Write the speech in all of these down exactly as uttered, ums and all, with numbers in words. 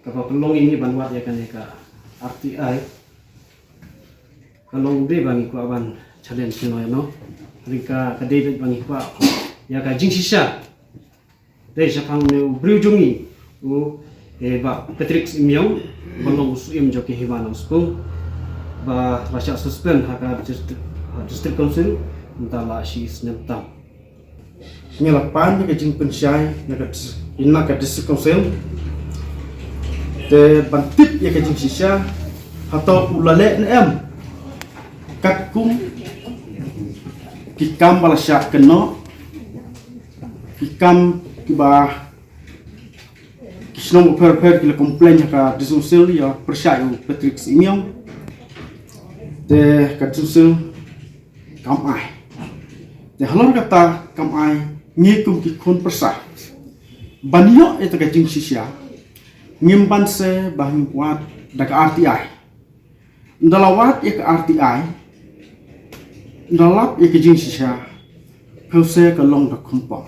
Ba pynlong ïa ngi ban wad ïa kane ka R T I. Ka long dei ba ngi kwah ban challenge ïa no. Ring ka ka dei ba ngi kwah ïa ka jingshisha. Dei shaphang ne u briew jong ngi u, eh, Bah Patrick Syiemiong, ba long u Syiem jong ki Hima Nongspung, ba la shah suspend ha ka dist-, ha District Council mynta la shi snem tam. Ngi la pan ïa ka jingpynshai na ka dis-, na ka District Council. Te ban tip ïa ka jingshisha, hato u la leh ne em katkum ki kam ba la shah kynnoh, ki kam kiba ki shnong pher pher ki la complain ha ka District Council ïa pyrshah ïa u Patrick Syiemiong. Te ka District Council kam ai. Te halor kata kam ai, ngi kum ki khun pyrshah ban ïoh ïa ka jingshisha, ngim banse ba ngin wad da ka R T I. Ynda la wad ïa ka R T I, ynda lap ïa ka jingshisha, pynse ka long da khumpa.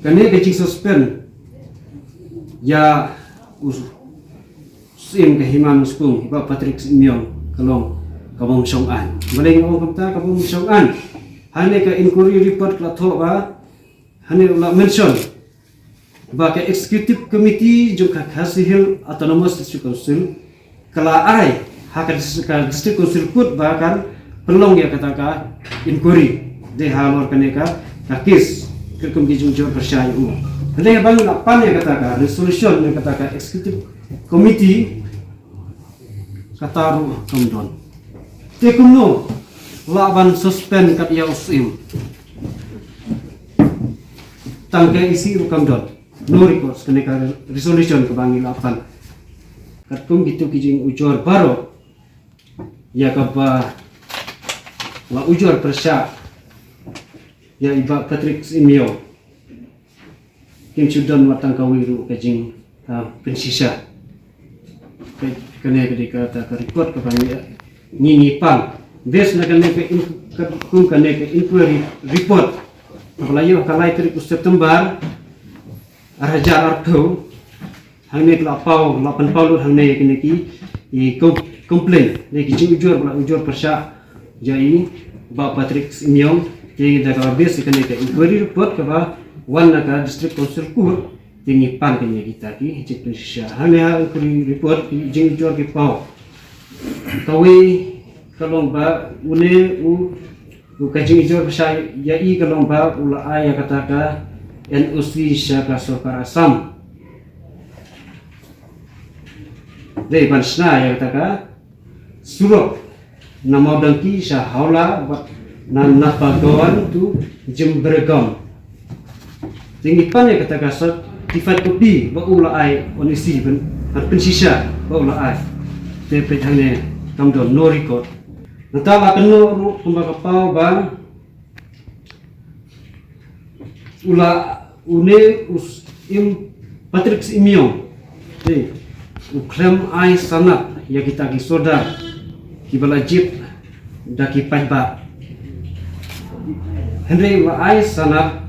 Kane ka jingsuspend ïa u Syiem ka Hima Nongspung, Bah Patrick Syiemiong, ka long ka bym shong aiñ. Balei nga ong kumta ka bym shong aiñ? Hangne ka inquiry report ka la thoh ba, hangne la mention ba ka Executive Committee jong ka Khasi Hills Autonomous District Council ka la ai ha ka dis-, ka District Council Court ba kan pynlong ïa kata ka inquiry. Dei halor kane ka, ka case, katkum ki jingujor pyrshah ïa u. Hynrei haba ngi la pan ïa kata ka resolution ïa kata ka Executive Committee, kata ruh kam don. Te kumno lah ban suspend kat ïa u Syiem? Tang ka E C ruh kam don. No recourse, kane ka resolution kaba ngi la pan. Katkum kitu ki jingujor baroh ïa kaba la ujor pyrshah ïa i Bah Patrick Syiemiong, kim shu don wat tang kawei ruh ka jing, ah, pynshisha. Ka, kane ka dei kata ka report kaba ngi, ngi, ngi pan. Based na kane ka in-, ka, kum kane ka inquiry report kaba la ïoh ha ka lai tarik u September ar hajar arphew. Hangne ka la paw, la pynpaw lut hangne kine ki, i com-, complain, ne ki jingujor ba la ujor pyrshah ïa i Bah Patrick Syiemiong. Te da ka la base ïa kane ka inquiry report kaba wan na ka District Council Court, te ngi pan kane kita ki jingpynshisha. Hangne ha inquiry report ki jingujor ki paw. Kawei ka long ba une u, u ka jingujor pyrshah ïa i ka long ba u la ai ïa kata ka N O C sha ka sorkar Assam. Dei ban shna ïa kata ka surok na Mawdangki sha Hawla bad na Napagaon to Jimbyrgom. Te ngi pan ïa kata ka certified copy ba u la ai, N O C ban, ban pynshisha ba u la ai. Te peit hangne kam don, no record. Nangta la kynnoh ruh kumba ka paw ba u la, une u Syiem Patrick Syiemiong, te u khlem ai sanad ïa kita ki sordar kiba la jied da ki paidbah. Hynrei u la ai sanad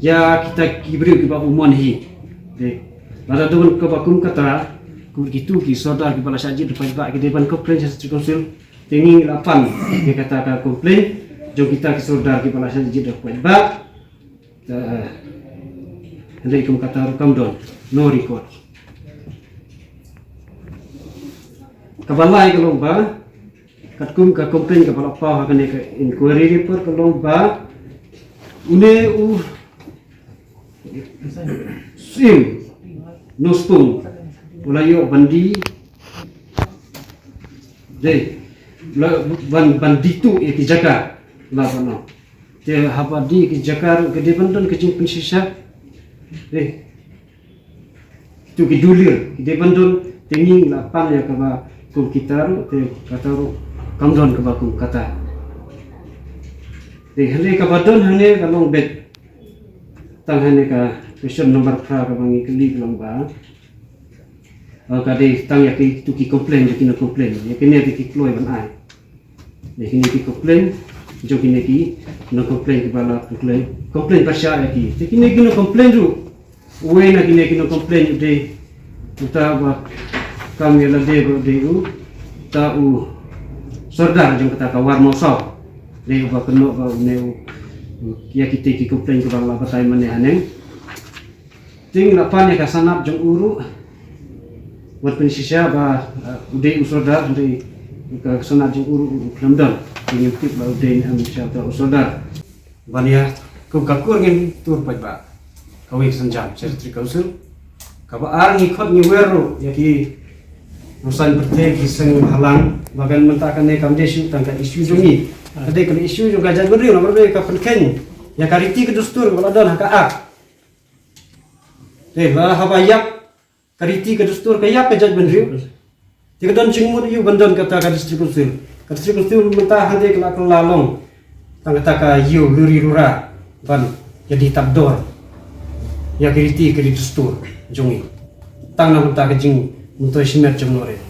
ïa kita ki briew kiba u mon hi. Te lada don kaba kum kata, kum kitu ki sordar kiba la shah jied da paidbah ki dei ban complain sha District Council. Te ngi la pan ïa kata ka complain jong kita ki sordar kiba la shah jied da paidbah. Te, eh, hynrei kum kata ruh kam don, no record. Kaba lai ka long ba katkum ka complain kaba la paw ha kane ka inquiry report ka long ba une u Syiem Nongspung u la ïoh ban die, dei, la ban, ban die tuh ïa ki jaka la ban. Te haba die ki jaka ruh ki dei ban don ka jingpynshisha. Dei. Kitu ki dulir ki dei ban don, te ngi la pan ïa kaba kum kita ruh, te kata ruh kam don kaba kum kata. Te hynrei kaba don hangne ka long beit. Tang hangne ka question number phra kaba ngi kylli ka long ba, eh, ka dei tang ïa kitu ki complain, ïa kine complain, ïa kine ki kloi ban ai. Ïa kine ki complain jong kine ki nong complain kiba la complain, complain pyrshah ïa ki. Te kine ki nong complain ruh, uwei na kine ki nong complain u dei Uta ba kam ïa lade ba u dei uta u sordar jong kata ka War Mawsaw. Dei uba kynnoh ba une u ïa kite ki complain kiba la batai mynne haneng. Te ngi la pan ïa ka sanad jong u ruh. Wat pynshisha ba, eh, u dei u sordar, u dei ka sanad jong u ruh u khlem don. Te ngim tip ba u dei ne em shisha uta u sordar. Ban ïa kum ka kur ngin tur paidbah kawei ka sienjam sha District Council. Kaba ar ngi khot ngi wer ruh ïa ki rusan pyrthei ki seng halang ba kan mynta kane kam dei shuh tang ka issue jong ngi. Ka dei ka issue jong ka jaitbynriew namar ba ka pynkheiñ ïa ka riti ka dustur ba la don ha ka Act. Te ba haba ïap ka riti ka dustur ka ïap ka jaitbynriew. Te ka don jingmut aïu ban don kata ka District Council. Ka District Council mynta hynrei ka la kylla long tang kata ka ïew luri lura ban ïa dei tap dor ïa ka riti ka dustur jong ngi. Tang na mynta ka jingmyntoi shimet jong ngi.